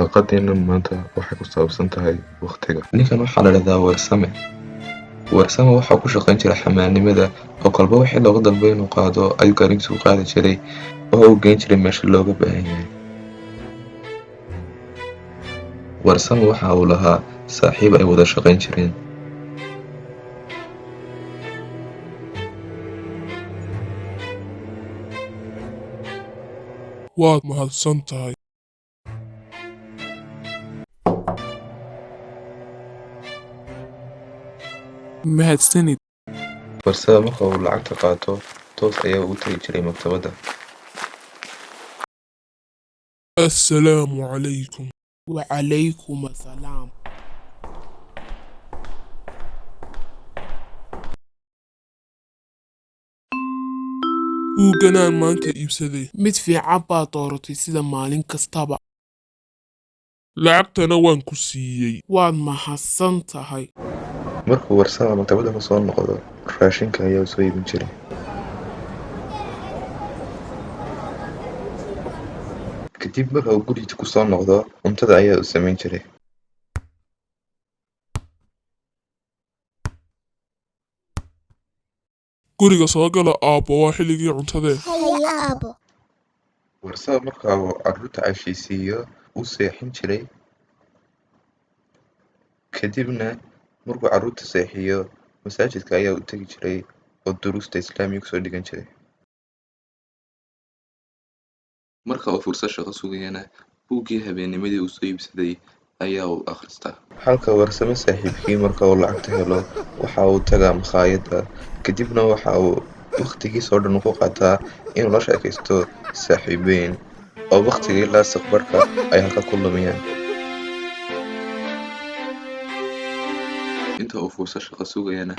Xalqadeena maanta waxay ku saabsan tahay waqtiga. Ninkan waxaa la dhahdaa Warsame. Warsame waxaa ku shaqayn jiray xamaalnimada oo kolba wixii looga dalbay inuu qaado ayuu gaarigiisa u qaadi jiray oo uu geyn jiray meesha looga baahan yahay. Warsame waxa uu lahaa saaxiib ay wada shaqayn jireen. Waad mahadsan tahay. Mahadsanid. Warsame marka uu lacagta qaato toos ayaa ugu tagi jiray maktabadda. Assalaamu calaykum. Wacalaykum assalaam. Buugganaan maanta iibsaday. Mid fiican baad dooratay sida maalin kastaba. Lacagtana waan ku siiyey. Waad mahadsan tahay. Markuu Warsame maktabadda ka soo noqdo, raashinka ayaa uu soo iibin jiray. Kadib marka uu gurigiisa ku soo noqdo, cuntada ayaa uu samayn jiray. Guriga soo gala aabbo, waa xilligii cuntadee. Haye aabbo. Warsame marka uu carruurta cashaysiiyo, wuu seexin jiray. Kadibna markuu carruurta seexiyo, masaajidka ayaa u tegi jiray oo duruusta islaamiga kusoo dhigan jiray. Marka uu fursad shaqo sugayana, buuggii habeennimadii uu soo iibsaday ayaa uu akhristaa. Halka Warsame saaxiibkii marka uu lacagta helo, waxa uu tagaa makhaayadda, kadibna waxa uu waqtigiisa oo dhan ku qaataa inuu la sheekaysto saaxiibeyn oo waqtiga ilaa saqbarka ay halka ku lumiyaan. Inta uu fursad shaqo sugayana,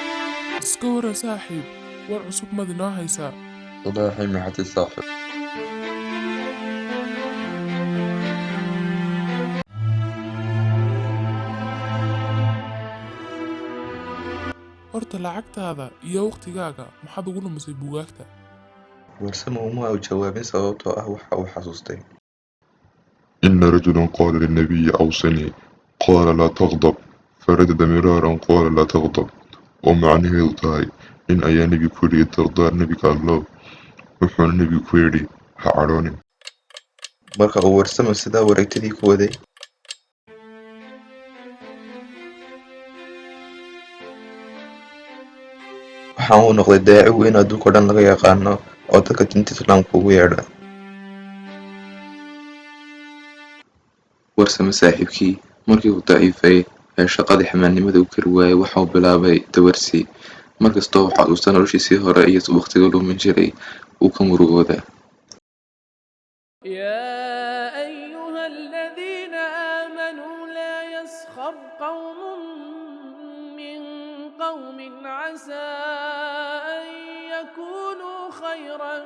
Iska waran saaxiib, war cusub maad inoo haysaa? Ilaahay mahadi saaxiib. Horta lacagtaada iyo waqtigaaga maxaad ugu lumisay buugaagta? Warsame uma uu jawaabin sababtoo ah waxa uu xasuustay. إن رجلا قال للنبي أوصني قال لا تغضب فردد مرارا قال لا تغضب oo macnaheedu tahay nin ayaa nebiga ku yidhi dardaar nebiga allow, wuxuuna nebigu ku yidhi ha cadhoonin. Marka uu Warsame sidaa wareegtadii ku waday, waxa uu noqday daaci weyn adduunka oo dhan laga yaqaano oo dadka diinta islaamka ugu yeedha. Warsame saaxiibkii markii uu daciifay ee shaqadii xamaalnimada u kari waayay, waxa uu bilaabay dawarsi. Markasta oo xasuusta noloshiisii hore iyo waqtiga lumin jiray, wuu ka murugoodaa. يا أيها الذين آمنوا لا يسخر قوم من قوم عسى أن يكونوا خيرا